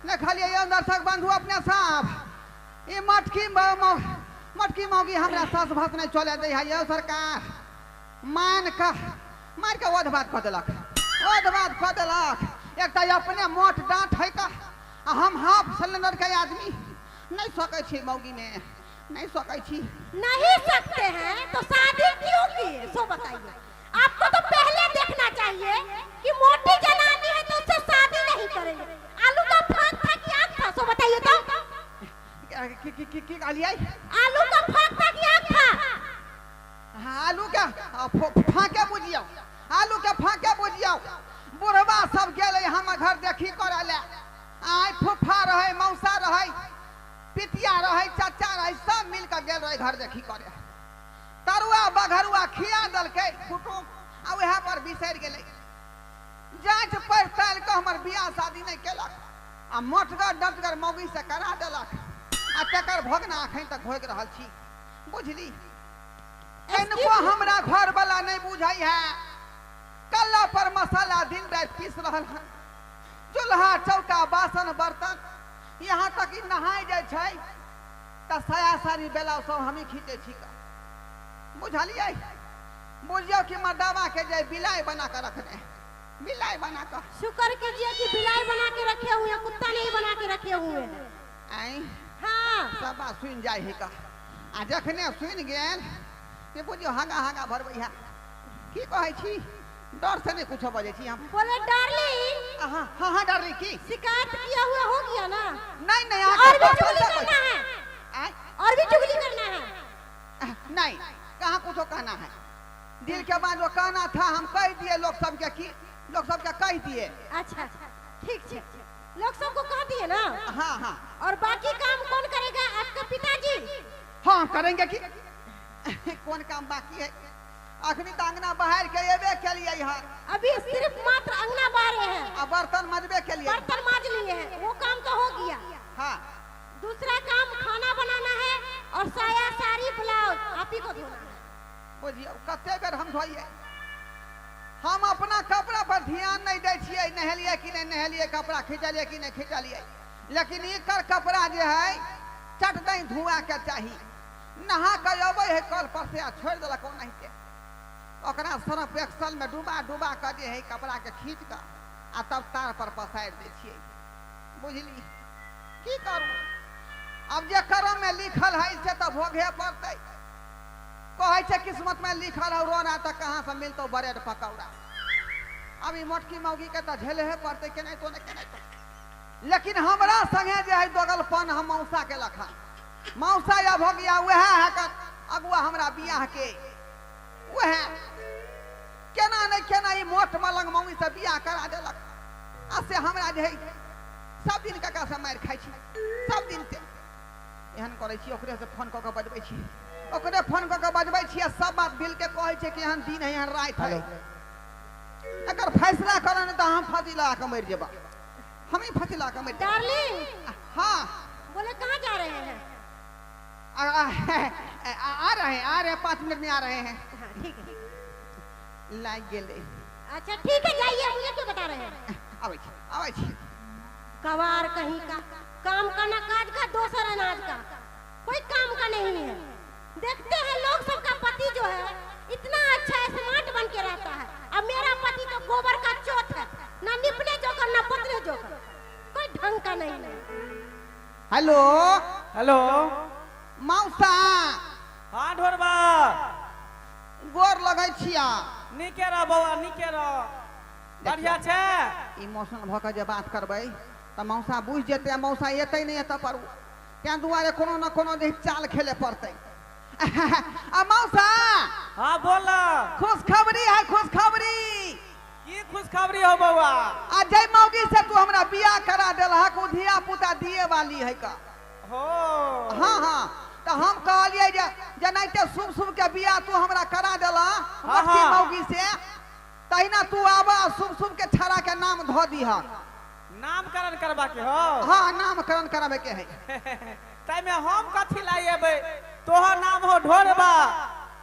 देखलियै यौ दर्शक बंधु अपने सब ई मटकी मटकी मौगी हमरा सास भास नहि चले दै है यौ सरकार। मान कऽ मारि कऽ ओध बात कऽ देलक, ओध बात कऽ देलक। एक तऽ अपने मोट डाँट है कऽ आ हम हाफ सिलेंडर के आदमी, नहीं सकै छी मौगी में, नहीं सकै छी। नहीं सकते हैं तो शादी क्यों किए सो बताइए। आपको तो पहले देखना चाहिए कि मोटी जनानी है तो उससे शादी नहीं करेंगे। आलू का फांक था कि आग था सो बताइए तो। की की की की कहलियै? आलू का फांक था कि आग था? हाँ, आलू के फाँके बुझियौ, आलू के फाँके बुझियौ। बुढ़वा सब गेलै हमर घर देखी करऽ लए। आइ फूफा रहै, मौसा रहै, पितिया रहै, चाचा रहै, सब मिल कऽ गेल रहै घर देखी करे। तरुआ बघरुआ खिया देलकै कुटुम आ वएह पर बिसरि गेलै। जाँच पड़ताल कऽ हमर बियाह शादी नहि केलक आ मोटगर डटगर मौगी से करा देलक आ तकर भोगना अखन तक भोगि रहल छी। बुझली? इनको हमरा घर वाला नहीं बुझै है। कल्ला पर मसाला दिन राति पीस रहल हन, चूल्हा चौका बासन बर्तन, यहाँ तक कि नहाय जाइ छै तऽ साया साड़ी बेलाउज सब हमही खींचै छी। बुझलियै? बुझियौ कि मर्दावा के जे बिलाइ बना कऽ रखने, बिलाइ बना कऽ। शुक्र कीजिए कि बिलाई बना के रखे हुए हैं, कुत्ता नहीं बना के रखे हुए हैं। आँय? हाँ। सब बात सुनि जाइ है का, आ जखने सुनि गेल से बुझियौ हागा हागा भरबै है। की कहै छी? डर से नहीं कुछो बजै छी हम। बोले डार्लिंग। हाँ हाँ हाँ डार्लिंग की शिकायत किया हुआ हो गया ना? नहीं नहीं, और आके भी तो चुगली बोलते करना है? आय? और भी चुगली करना है? नहीं, कहाँ कुछो कहना है। दिल के बाद जो कहना था हम कह दिए लोग सबके, की लोग सबके कह दिए। अच्छा ठीक है, लोग सबको कह दिए ना? हाँ हाँ। और बाकी काम कौन करेगा? आपका पिताजी? हाँ करेंगे कि कौन काम बाकी है? अखनी तो अंगना बाहर के एबे के लिए हन। अभी सिर्फ मात्र अंगना बाहर है। आ बर्तन मजबे के लिए। बर्तन माज लिए हैं, वो काम तो हो गया। हाँ। दूसरा काम खाना बनाना है और साया साड़ी ब्लाउज आप ही को धोना है। बुझियौ कते बेर हम धोइए। हम अपना कपड़ा पर ध्यान नहीं दै छियै, नहेलियै कि नहीं नहेलियै, कपड़ा खिंचलियै कि नहीं खिंचलियै, लेकिन एकर कपड़ा जे है चट दही धुआ के चाही। नहा के अबै है कल पर से आ छोड़ि देलक ओनाहिते, ओकरा सरफ एक्सल में डुबा डुबा के जे है कपड़ा के खींच के आ तब तार पर पसारि दै छियै। बुझली? की करू अब जे कर्म में लिखल है से तऽ भोगे पड़तै। कहै छै किस्मत में लिखल है रोना तऽ कहाँ से मिलतौ ब्रेड पकौड़ा। अब ई मोटकी मौगी के तऽ झेलहे पड़तै केनाहितो ने केनाहितो। लेकिन हमरा संगे जे है दोगलपन हम मौसा के लखा, मौसा या भोगिया वएह है कर अगुआ हमरा बियाह के, वएह केना नहीं केना ई मोट मलंग मौगी से बियाह करा देलक। आ से हमरा जे है सब दिन कका से मारि खाइ छी, सब दिन से एहन करै छी। ओकरे से फोन कऽ के बजबै छी, ओकरे फोन कऽ के बजबै छी आ सब बात बिल के कहै छै कि एहन दिन है एहन राति है, एकर फैसला करऽ नहीं तऽ हम फांसी लगा कऽ मरि जेबा, हम ही फांसी लगा कऽ मरि जेबा। डार्लिंग। हाँ। बोले कहाँ जा रहे हैं? आ रहे हैं, आ रहे हैं, 5 मिनट में आ रहे हैं। हाँ, ठीक है। लाग गेलै। अच्छा ठीक है जाइए, मुझे क्यों बता रहे हैं? आबै छी, आबै छी। कवार कहीं का, काम का ना काज का, दोसर अनाज का, कोई काम का नहीं है। देखते हैं लोग सबका पति जो है इतना अच्छा स्मार्ट बन के रहता है, अब मेरा पति तो गोबर का चोट है, ना निपने जोकर ना पोतने जोकर, कोई ढंग का नहीं है। हेलो। हेलो। मौसा। हाँ ढोरबा। गोर लगै छिया। नीके रह बौआ, नीके रह। बढ़िया छै। इमोशनल भऽ कऽ जे बात करबै तऽ मौसा बुझि जेतै, आ मौसा एतै नहि एतऽ पर, तें दुआरे कोनो ने कोनो जे चाल खेले पड़तै। आ मौसा। हाँ बोल। खुशखबरी है, खुशखबरी। की खुशखबरी हो बौआ? आ जय मौगी से तू हमरा बियाह करा देलहक, उ धिया पुता दिए वाली है का। हो। हाँ हाँ, तऽ हम कहलियै जे जेनाहिते शुभ शुभ के बियाह तू हमरा करा देला हाँ, मोटकी हाँ। मौगी से, तहिना तू आबऽ आ शुभ शुभ के छड़ा के नाम धऽ दीहक। नामकरण करबा के हो? हाँ नामकरण कराबे के है। ताहिमे हम कथी ला एबै? तोहर नाम हो ढोरबा,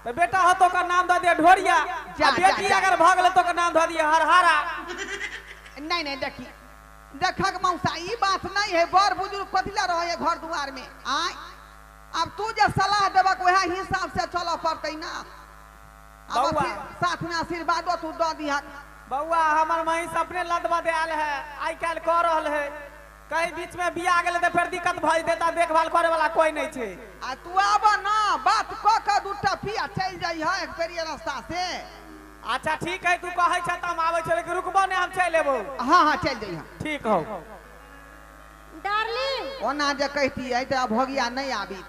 तऽ बेटा हो तो ओकर नाम दऽ दिअ ढोरिया, जा, आ बेटी जा, जा। अगर भऽ गेलै तऽ ओकर नाम दऽ दिअ हरहारा। नहीं नहीं देखी देखक मौसा ई बात नहीं है, बड़ बुजुर्ग कथी ला रहे है घर दुआर में। आय अब तू जे सलाह देबक वएह हिसाब से चलऽ पड़तै ना। अब बौआ। साथ में आशीर्वादो तू दऽ दिहक। बौआ हमर महींस अपने लदबा आयल है, आइ काल्हि कऽ रहल है, कहीं बीच में बिया गेलै तऽ फेर दिक्कत भऽ जेतै, तऽ देखभाल करे वाला कोई नहीं छै। आ तू आब ना, बात कऽ के दूटा पिया चलि जइह एक बेरिये रास्ता से। अच्छा ठीक है, तू कहै छ तऽ हम आबै छी, लेकिन रुकबो नहि, हम चलि एबौ। हाँ हाँ चलि जइह। ठीक हौ। डार्लिंग ओना जे कहितियै तऽ भोगिया नहि आबित,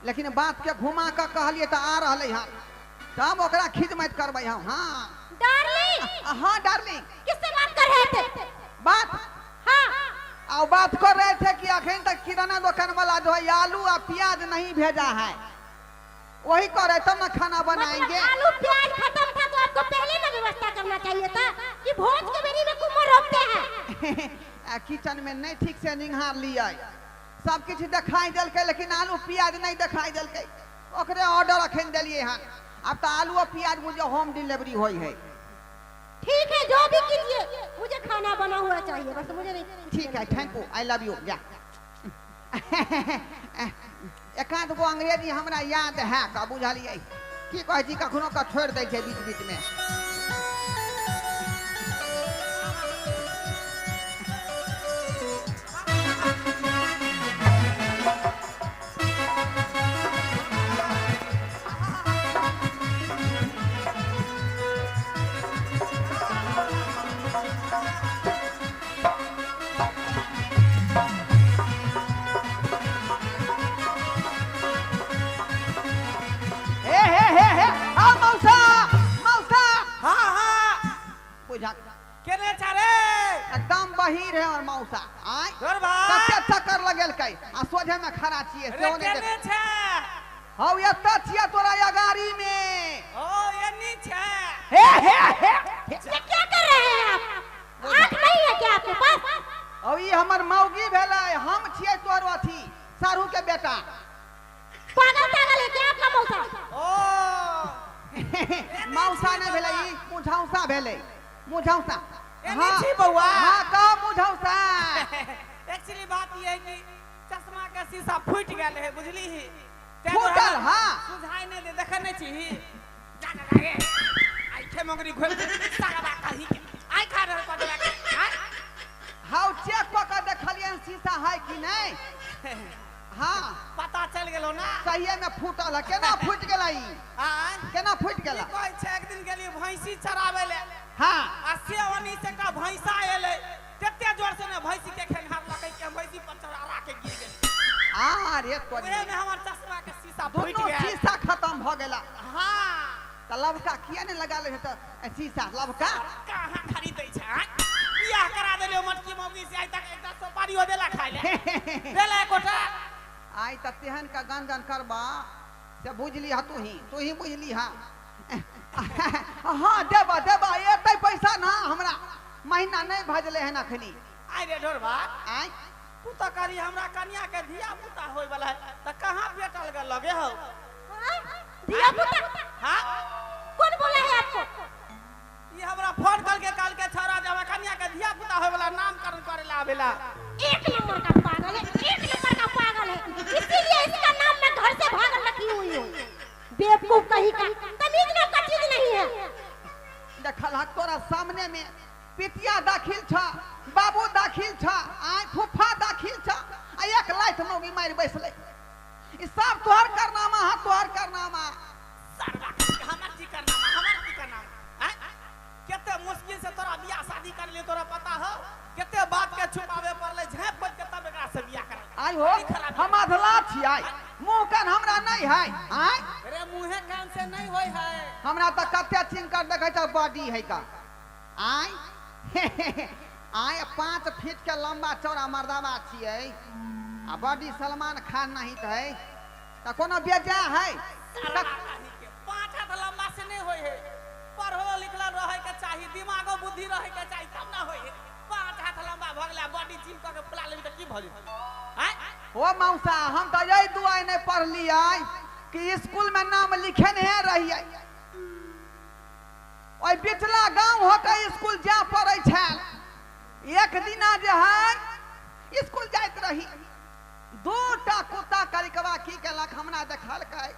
लेकिन बात के घुमा कऽ कहलियै तऽ आ रहलै हन, तब ओकरा खिदमत करबै हम। हाँ डार्लिंग। हाँ डार्लिंग। किससे बात कर रहे थे? बात? हाँ। और बात कर रहे थे कि अखन तक किराना दुकान वाला जो है आलू और प्याज नहीं भेजा है, वही कर रहे तब ना खाना बनाएंगे। मतलब आलू प्याज खत्म था तो आपको पहले ना व्यवस्था करना चाहिए था कि भोज के बेरी में कुम्हर रोपते हैं। किचन में नहीं ठीक से निहार लिये, सब किछु दिखाई देलकै लेकिन आलू प्याज नहीं दिखाई देलकै, ओकरे ऑर्डर अखन देलियै हन। अब तो आलू और प्याज मुझे होम डिलीवरी होई है। ठीक है जो भी कीजिए, मुझे खाना बना हुआ चाहिए बस, मुझे नहीं। ठीक है, thank you, I love you. जा एकाध गो अंग्रेजी हमरा याद है का बुझलियै, की कहै छी कखनो का छोड़ि दै छै बीच बीच में। हे हे हे हे आ मौसा मौसा। हाँ हाँ बुझा केने छ रे? एकदम बहिर है और मौसा आय ढोरबा कते चक्कर लगेलकै आ सोझे में खड़ा छियै रे सेहो नहि केने देख छ? हौ एतऽ छियै तोरा अगाड़ी में। ओ एनी छ। हे हे हे ये क्या कर रहे हैं आप? आँख नहीं है क्या आपके पास? औ ई हमर मौगी भेलै, हम छियै तोर अथी सारू के बेटा। पागल पागल है क्या आपका मौसा? ओ मौसा नहि भेलै, ई मुझौसा भेलै, मुझौसा। एने छी बौआ। हाँ कह मुझौसा। एक्चुअली बात ये है कि चश्मा के शीशा फूटि गेल है, बुझली ही? फूटल, हाँ। सुझाइ नहि दे, देखै नहि छी जा जा रे आइ खे मंगरी घोल दे सारा कही के आइ खा रहल पटला के। हाउ चेक कऽ के देखलियन शीशा है कि नहीं। हाँ पता चल गेलो ना सहिए में फूटल है। केना फूटि गेलै ई? केना फूटि गेलै? कहै छै एक दिन गेलियै भैंसी चराबै ले। हाँ आ से ओनी से एकटा भैंसा एलै, तते जोर से ने भैंसी के खेंघारलकै कि भैंसी पर चढ़ा के गिर गेलै। आ रे तोरी ओहे में हमर चश्मा के शीशा फूटि दुनू गेल। शीशा खत्म भऽ गेला। हाँ तऽ लवका किया नहि लगा ले तऽ शीशा लवका कहाँ खरीदै छै? बियाह करा देलियो मटकी मौगी से, आइ तक एकटा सोपारियो देला खाइ ले देला एकोटा। आइ तऽ तेहन का गंजन करबा से बुझली हा तू ही बुझली हा। हाँ देबा देबा एते पैसा ना हमरा महीना नहीं भजले हन अखनी। आइ रे ढोरबा आइ तू तऽ कहली हमरा कनिया के धिया पुता होय वाला है, तऽ कहाँ भेटल गेल लगे हौ? धिया पुता? हाँ कौन बोला है आपको? ये हमरा फोन करके कहल के छोरा जे हमरा कनिया के धिया पुता होय वाला नामकरण करे ला आवेला। एक नंबर का पागल है, एक नंबर का पागल है, इसीलिए इसका नाम मैं घर से भागल रखी हुई हूँ। बेवकूफ कहीं का, तमीज नाम का चीज नहीं है। देखल हक तोरा सामने में पितिया दाखिल छ, बाबू दाखिल छ, आय फूफा दाखिल छ, आ एक लाइट मौगी मारि बैसलै। ई सब तोहर करनामा है, तोहर करनामा। सरवा हमर की करनामा, हमर की करनामा? आय कते मुश्किल से तोरा बियाह शादी कर ले, तोरा पता हो कते बात के छुपावे पड़ले, झाँप खोज के तब एकरा से बियाह कर। आय हो हम अधला छियै, मुंह कान हमरा नहीं है। आय रे मुंहे कान से नहीं होय है हमरा तऽ कते चिनकर देखै छ बॉडी है का। आय आय 5 फीट के लंबा चौड़ा मर्दाबा छियै आ बॉडी सलमान खान नहीं तऽ है तऽ कोनो बेजा है। 5 हाथ लंबा से नहीं होय है, पढ़लो लिखल रहे के चाही, दिमागो बुद्धि रहे के चाही तब ना होय है। 5 हाथ लंबा भऽ गेलै बॉडी जिम कऽ के फुला लेबी तऽ की भऽ जेतै? आय ओ मौसा हम तऽ यही दुआरे नहि पढ़लियै कि स्कूल में नाम लिखेने रहियै, ओहि बिचला गाँव होके स्कूल जाय पड़ै छल, एक दिना जे है स्कूल जाइत रही, दूटा कुत्ता करिकवा की केलक हमरा देखलकै।